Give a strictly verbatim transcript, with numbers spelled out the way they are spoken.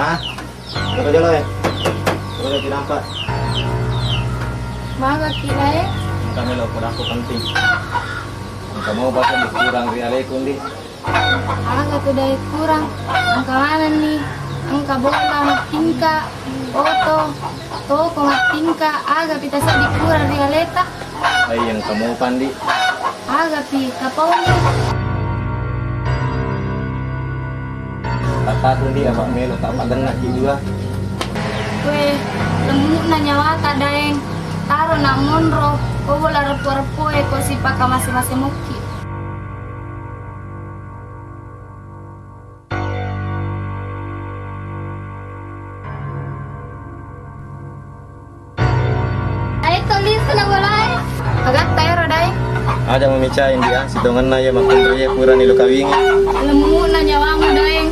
Ah, jolo jolo eh. Jolo jolo nampak. Maga ki, Daeng? Engka melo podaku penting. Engka mau pasang dikurang ri aleku ndi. Aga tu, Daeng, kurang? Engka manenni, engka bola mattingka, oto, toko mattingka, aga pi taseddi kurang ri aleta? Ai, engka mopa ndi. Aga pi tapauni? Tatakku ndi, apa melo tappagenna ki dua. Weh, lemmu'na nyawata, Daeng. Taro na monro, ko bola reppo-reppoe ko sipaka mase-mase mokki. Ae, tolli sena bolae. Agatta ero, Daeng? Aja mamicae ndi, ah, sitongenna iya makkunrai purani lo kawingi. Lemmu'na nyawamu, Daeng.